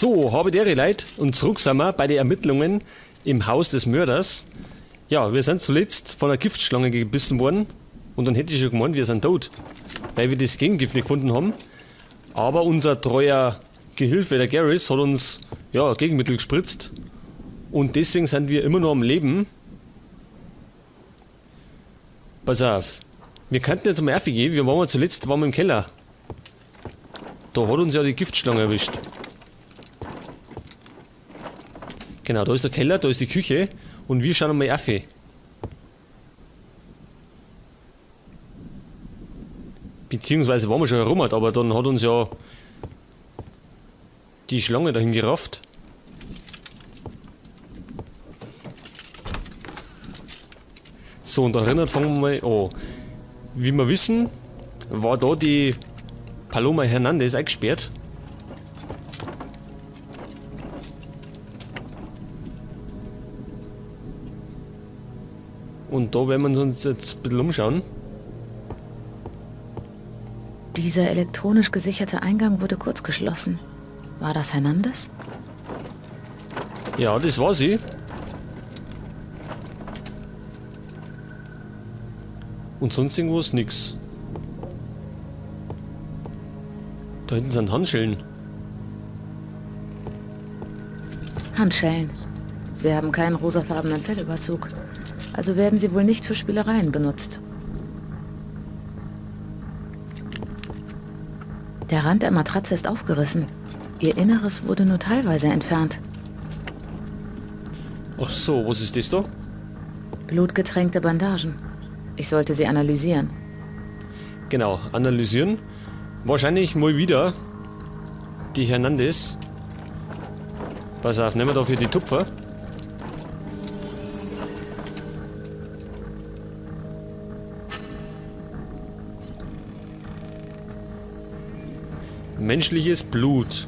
So, habe die Leute und zurück sind wir bei den Ermittlungen im Haus des Mörders. Ja, wir sind zuletzt von einer Giftschlange gebissen worden und dann hätte ich schon gemeint, wir sind tot, weil wir das Gegengift nicht gefunden haben. Aber unser treuer Gehilfe, der Garrus, hat uns ja, Gegenmittel gespritzt und deswegen sind wir immer noch am Leben. Pass auf, wir könnten jetzt mal gehen, wir waren zuletzt waren wir im Keller. Da hat uns ja die Giftschlange erwischt. Genau, da ist der Keller, da ist die Küche und wir schauen mal auf. Beziehungsweise waren wir schon herum, aber dann hat uns ja die Schlange dahin gerafft. So, und da erinnert fangen wir mal an. Wie wir wissen, war da die Paloma Hernandez eingesperrt. Und da werden wir uns jetzt ein bisschen umschauen. Dieser elektronisch gesicherte Eingang wurde kurz geschlossen. War das Hernandez? Ja, das war sie. Und sonst irgendwo ist nix. Da hinten sind Handschellen. Handschellen. Sie haben keinen rosafarbenen Fellüberzug. Also werden sie wohl nicht für Spielereien benutzt. Der Rand der Matratze ist aufgerissen. Ihr Inneres wurde nur teilweise entfernt. Ach so, was ist das da? Blutgetränkte Bandagen. Ich sollte sie analysieren. Genau, analysieren. Wahrscheinlich mal wieder die Hernandez. Pass auf, nehmen wir dafür die Tupfer. Menschliches Blut.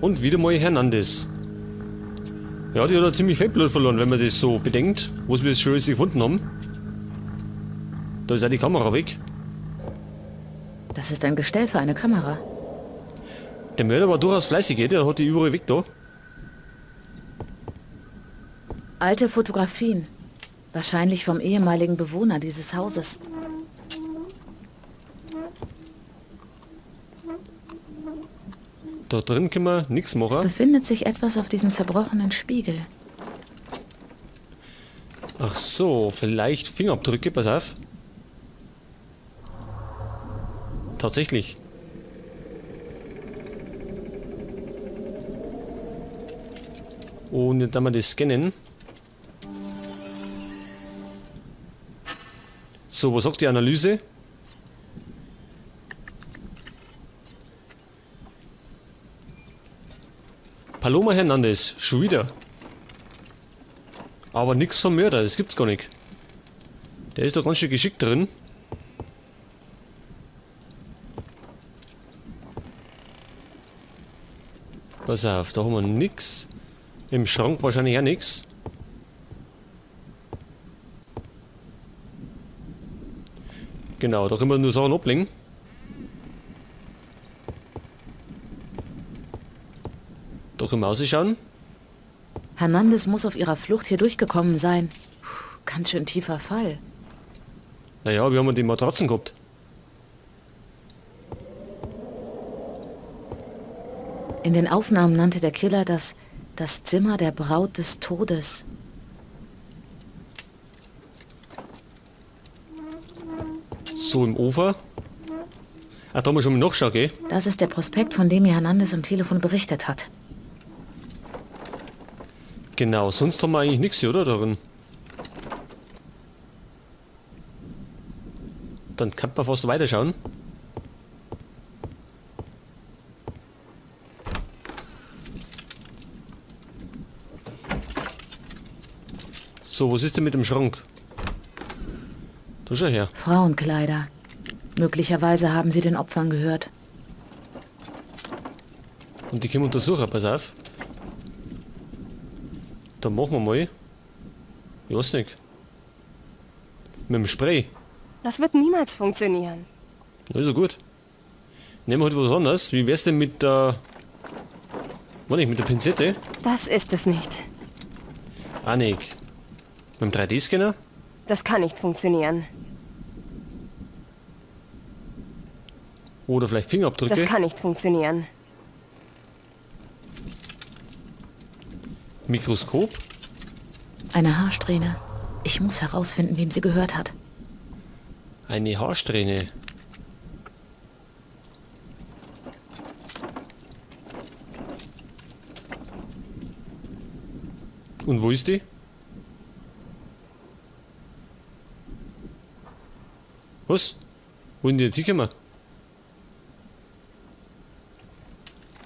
Und wieder mal Hernandez. Ja, die hat ja ziemlich viel Blut verloren, wenn man das so bedenkt, was wir schon alles gefunden haben. Da ist auch die Kamera weg. Das ist ein Gestell für eine Kamera. Der Mörder war durchaus fleißig, der hat die überall weg da. Alte Fotografien. Wahrscheinlich vom ehemaligen Bewohner dieses Hauses. Da drin können wir nichts machen. Es befindet sich etwas auf diesem zerbrochenen Spiegel. Ach so, vielleicht Fingerabdrücke, pass auf. Tatsächlich. Und jetzt haben wir das scannen. So, was sagt die Analyse? Paloma Hernandez, schon wieder. Aber nix vom Mörder, das gibt's gar nicht. Der ist doch ganz schön geschickt drin. Pass auf, da haben wir nix. Im Schrank wahrscheinlich auch nix. Genau, da können wir nur Sachen ablegen. Da können wir rausschauen. Hernandez muss auf ihrer Flucht hier durchgekommen sein. Puh, ganz schön tiefer Fall. Naja, wir haben ja die Matratzen gehabt. In den Aufnahmen nannte der Killer das Zimmer der Braut des Todes. So, im Ofer. Ach, da haben wir schon mal nachgeschaut, gell? Das ist der Prospekt, von dem mir Hernandez am Telefon berichtet hat. Genau, sonst haben wir eigentlich nichts hier, oder? Darin. Dann kann man fast weiterschauen. So, was ist denn mit dem Schrank? Da schau her. Frauenkleider. Möglicherweise haben sie den Opfern gehört. Und die können wir untersuchen, pass auf. Da machen wir mal. Ich weiß nicht. Mit dem Spray. Das wird niemals funktionieren. Ja, ist ja gut. Nehmen wir halt was anderes. Wie wär's denn mit der... War nicht mit der Pinzette? Das ist es nicht. Anik. Mit dem 3D-Scanner? Das kann nicht funktionieren. Oder vielleicht Fingerabdrücke? Das kann nicht funktionieren. Mikroskop? Eine Haarsträhne. Ich muss herausfinden, wem sie gehört hat. Eine Haarsträhne. Und wo ist die? Was? Wo ist denn die jetzt hingekommen?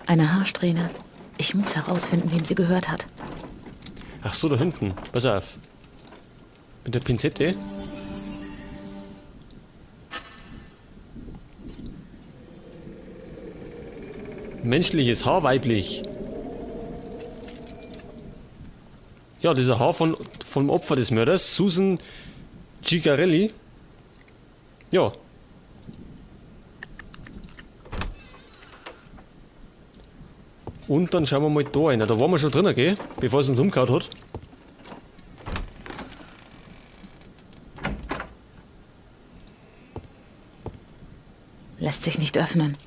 Eine Haarsträhne. Ich muss herausfinden, wem sie gehört hat. Ach so, da hinten. Pass auf. Mit der Pinzette. Menschliches Haar weiblich. Ja, dieser Haar vom Opfer des Mörders, Susan Gigarelli. Ja. Und dann schauen wir mal da rein. Da waren wir schon drin, gell? Bevor es uns umgehauen hat. Lässt sich nicht öffnen.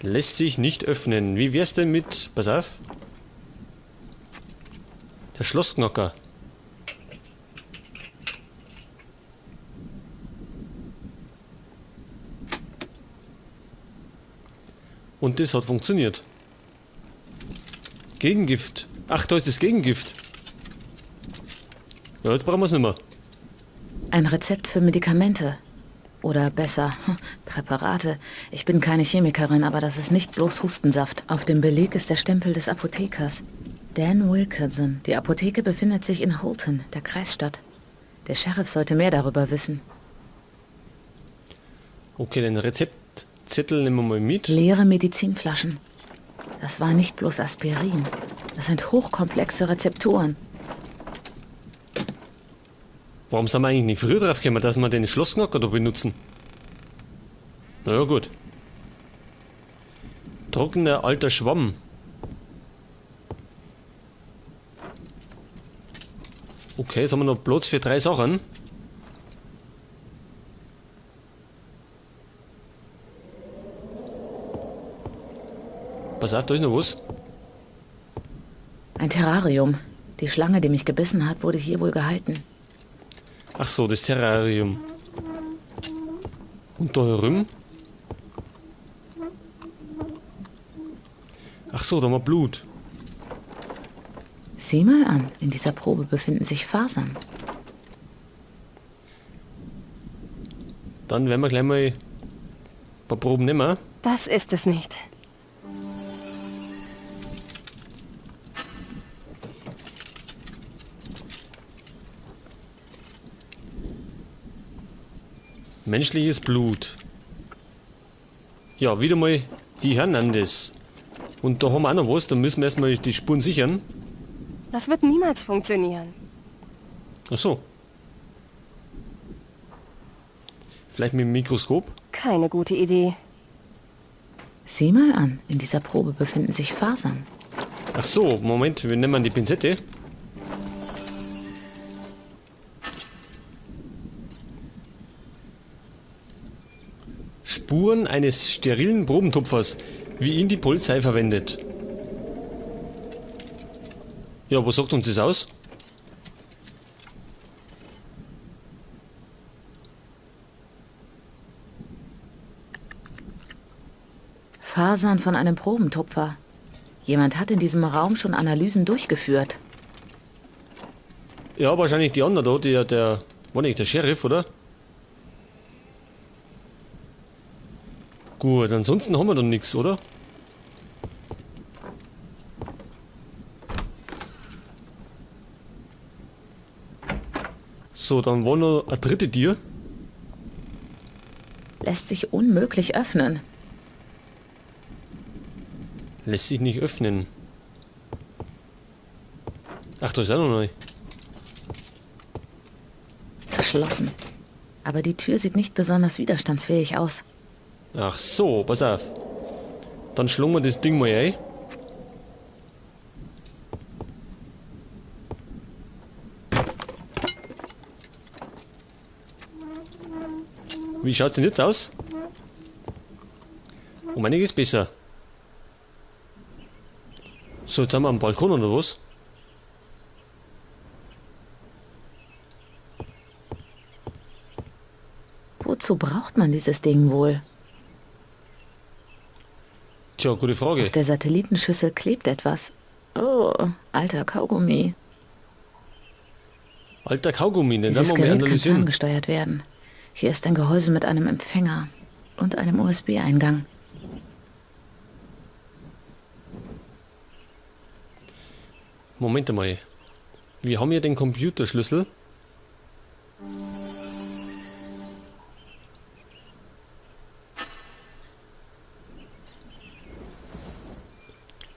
Lässt sich nicht öffnen. Wie wär's denn mit... Pass auf. Der Schlossknacker. Und das hat funktioniert. Gegengift. Ach, da ist das Gegengift. Ja, jetzt brauchen wir's nicht mehr. Ein Rezept für Medikamente. Oder besser, Präparate. Ich bin keine Chemikerin, aber das ist nicht bloß Hustensaft. Auf dem Beleg ist der Stempel des Apothekers. Dan Wilkinson. Die Apotheke befindet sich in Holton, der Kreisstadt. Der Sheriff sollte mehr darüber wissen. Okay, den Rezeptzettel nehmen wir mal mit. Leere Medizinflaschen. Das war nicht bloß Aspirin. Das sind hochkomplexe Rezepturen. Warum sind wir eigentlich nicht früher drauf gekommen, dass wir den Schlossknacker da benutzen? Na ja, gut. Trockener alter Schwamm. Okay, jetzt haben wir noch Platz für 3 Sachen. Pass auf, da ist noch was. Ein Terrarium. Die Schlange, die mich gebissen hat, wurde hier wohl gehalten. Ach so, das Terrarium. Und da herum? Ach so, da haben wir Blut. Sieh mal an, in dieser Probe befinden sich Fasern. Dann werden wir gleich mal ein paar Proben nehmen. Das ist es nicht. Menschliches Blut. Ja, wieder mal die Hernandez. Und da haben wir auch noch was, da müssen wir erstmal die Spuren sichern. Das wird niemals funktionieren. Ach so. Vielleicht mit dem Mikroskop? Keine gute Idee. Sieh mal an, in dieser Probe befinden sich Fasern. Ach so, Moment, wir nehmen die Pinzette. Spuren eines sterilen Probentupfers, wie ihn die Polizei verwendet. Ja, was sagt uns das aus? Fasern von einem Probentupfer. Jemand hat in diesem Raum schon Analysen durchgeführt. Ja, wahrscheinlich die anderen da, der, war nicht der Sheriff, oder? Gut, ansonsten haben wir dann nix, oder? So, dann war noch ein dritte Tier. Lässt sich unmöglich öffnen. Lässt sich nicht öffnen. Ach, da ist auch noch neu. Verschlossen. Aber die Tür sieht nicht besonders widerstandsfähig aus. Ach so, pass auf. Dann schlagen wir das Ding mal ein. Wie schaut's denn jetzt aus? Um einiges besser. So, jetzt sind wir am Balkon oder was? Wozu braucht man dieses Ding wohl? Tja, gute Frage. Auf der Satellitenschüssel klebt etwas. Oh, alter Kaugummi. Alter Kaugummi, den Dieses werden wir mal Gerät kann analysieren. ferngesteuert werden. Hier ist ein Gehäuse mit einem Empfänger und einem USB-Eingang. Moment einmal. Wir haben hier den Computerschlüssel.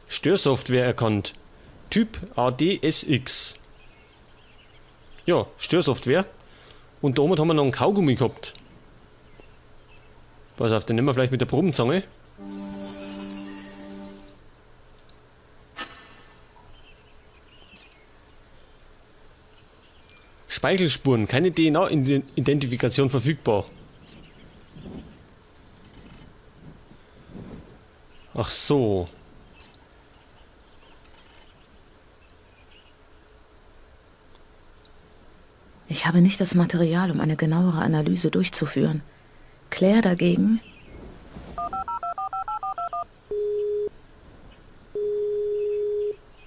Störsoftware erkannt. Typ ADSX. Ja, Störsoftware. Und da oben haben wir noch einen Kaugummi gehabt. Pass auf, den nehmen wir vielleicht mit der Probenzange. Speichelspuren, keine DNA-Identifikation verfügbar. Ach so. Ich habe nicht das Material, um eine genauere Analyse durchzuführen. Claire dagegen...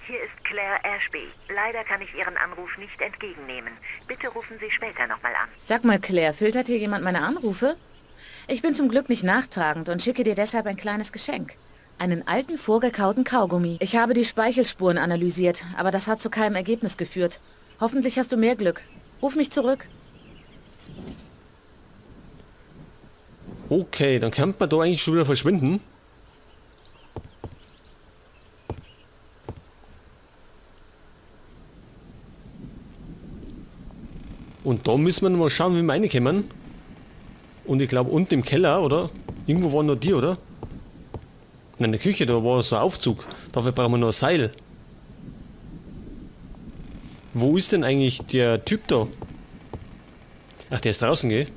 Hier ist Claire Ashby. Leider kann ich Ihren Anruf nicht entgegennehmen. Bitte rufen Sie später nochmal an. Sag mal, Claire, filtert hier jemand meine Anrufe? Ich bin zum Glück nicht nachtragend und schicke dir deshalb ein kleines Geschenk. Einen alten, vorgekauten Kaugummi. Ich habe die Speichelspuren analysiert, aber das hat zu keinem Ergebnis geführt. Hoffentlich hast du mehr Glück. Ruf mich zurück. Okay, dann könnte man da eigentlich schon wieder verschwinden. Und da müssen wir noch mal schauen, wie wir reinkommen. Und ich glaube, unten im Keller, oder? Irgendwo waren noch die, oder? Nein, in der Küche, da war so ein Aufzug. Dafür brauchen wir noch ein Seil. Wo ist denn eigentlich der Typ da? Ach, der ist draußen, gell?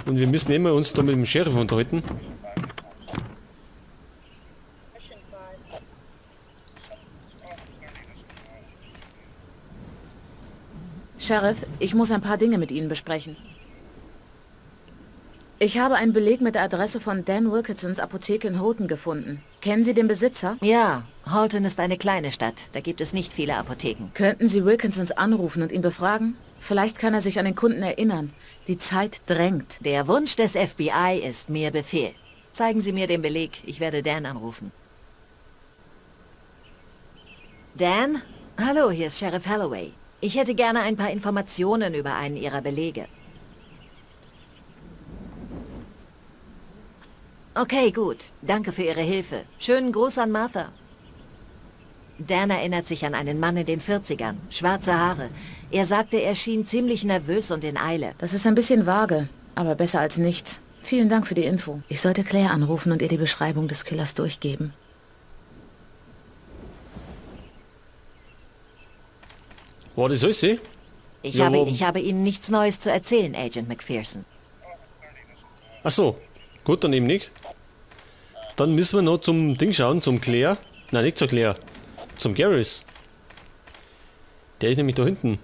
Und wir müssen immer uns da mit dem Sheriff unterhalten. Sheriff, ich muss ein paar Dinge mit Ihnen besprechen. Ich habe einen Beleg mit der Adresse von Dan Wilkinsons Apotheke in Holton gefunden. Kennen Sie den Besitzer? Ja, Holton ist eine kleine Stadt. Da gibt es nicht viele Apotheken. Könnten Sie Wilkinsons anrufen und ihn befragen? Vielleicht kann er sich an den Kunden erinnern. Die Zeit drängt. Der Wunsch des FBI ist mir Befehl. Zeigen Sie mir den Beleg. Ich werde Dan anrufen. Dan? Hallo, hier ist Sheriff Holloway. Ich hätte gerne ein paar Informationen über einen Ihrer Belege. Okay, gut. Danke für Ihre Hilfe. Schönen Gruß an Martha. Dan erinnert sich an einen Mann in den 40ern. Schwarze Haare. Er sagte, er schien ziemlich nervös und in Eile. Das ist ein bisschen vage, aber besser als nichts. Vielen Dank für die Info. Ich sollte Claire anrufen und ihr die Beschreibung des Killers durchgeben. War das alles, eh? Ich habe Ihnen nichts Neues zu erzählen, Agent McPherson. Ach so. Gut, dann eben nicht. Dann müssen wir noch zum Ding schauen, zum Claire. Nein, nicht zur Claire. Zum Garrus. Der ist nämlich da hinten.